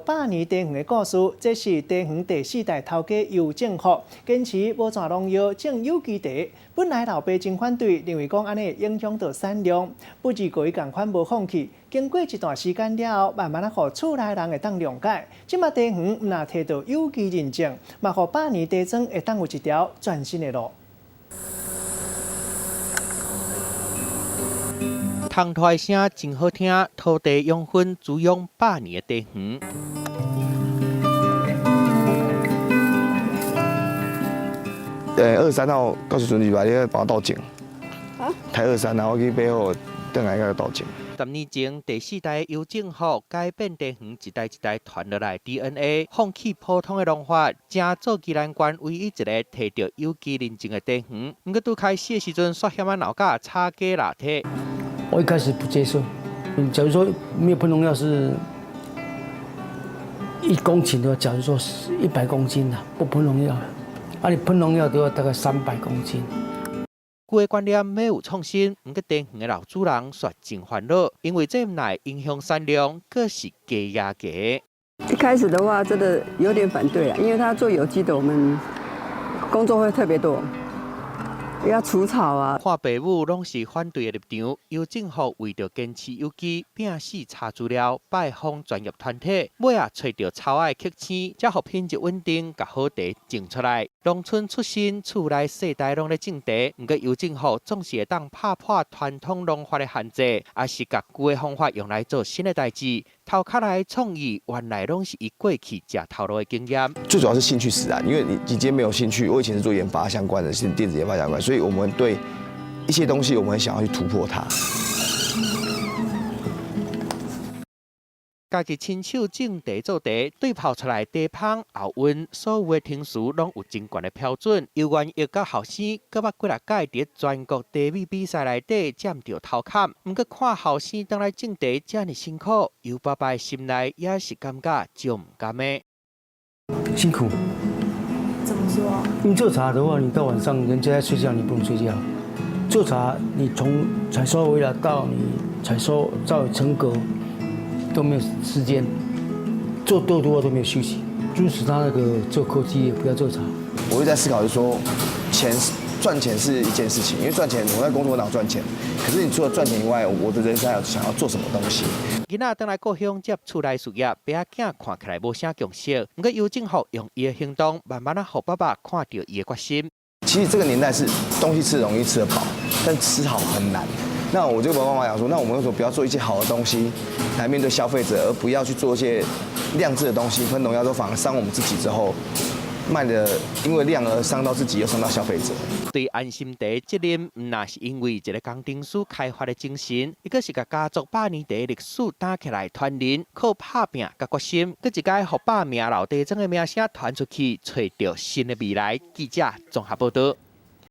百年茶園的故事，這是茶園第四代頭家尤正福堅持無摾農藥種有機茶。本來老爸真反對，認為講按呢會影響到產量，不過伊仝款無放棄。經過一段時間了後，慢慢仔予厝內人會當諒解。這馬茶園毋但提到有機認證，嘛予百年茶莊會當有一條全新的路。窗台聲真好聽，土地養分滋養百年的茶園。23號到時陣禮拜你幫我倒井。啊？台二三啊，我去買好，轉來閣倒井。10年前，第四代尤正福改變茶園一代一代傳落來 DNA，放棄普通的農法，成做宜蘭縣唯一一個提著有機認證的茶園。毋過拄開始的時陣，煞嫌仔鬧甲吵架鬧體。我一開始不接受，假如說沒有噴農藥是1公頃的話，假如說是100公斤的，不噴農藥，啊你噴農藥的話大概300公斤。舊的觀念欲有創新，毋過茶園的老主人卻真煩惱，因為這毋但影響產量，閣是加壓價。一開始的話，真的有點反對啊，因為他做有機的，我們工作會特別多。要除草啊！看爸母攏是反對的立場，尤正福為著堅持有機，拼死查資料，拜訪專業團體，尾仔揣著草仔的曲線，才予品質穩定，共好茶種出來。農村出身，厝內世代攏咧種茶，毋過尤正福總是會當拍破傳統農法的限制，抑是共舊的方法用來做新的代誌。頭殼內創意原來攏是伊過去食頭路的經驗。最主要是興趣使然，因為你今天沒有興趣，我以前是做研發相關的，是電子研發相關，所以我們對一些東西，我們想要去突破它。家己親手種茶做茶，對泡出來茶香厚韻，所有的程序攏有真懸的標準。尤元益佮後生，閣捌幾若屆佇全國茶米比賽內底佔著頭坎。毋過看後生轉來種茶遮爾辛苦，尤爸爸的心內也是感覺足毋甘的。辛苦。怎麼說？你做茶的話，你到晚上人家在睡覺，你不用睡覺。做茶，你從採收回來到你採收到成果都沒有時間，做多多都沒有休息。支持他那個做科技，不要做茶。我會在思考，就是說，錢賺錢是一件事情，因為賺錢我在工作哪賺錢？可是你除了賺錢以外，我的人生還有想要做什麼東西？囡仔轉來故鄉接厝內事業，爸仔囝看起來無啥共識，毋過尤正福用伊的行動，慢慢仔予爸爸看著伊的決心。其實這個年代是東西吃容易吃得飽，但吃好很難。那我就跟爸爸講說，那我們為什麼不要做一些好的東西來面對消費者，而不要去做一些量製的東西，噴農藥都反而傷我們自己之後，賣的因為量而傷到自己，又傷到消費者。對安心茶責任，毋但是因為一個工程師開發的精神，伊閣是共家族百年茶歷史擔起來傳承，靠拍拚佮決心，閣一擺予百名老茶莊的名聲傳出去，揣著新的未來。記者綜合報道。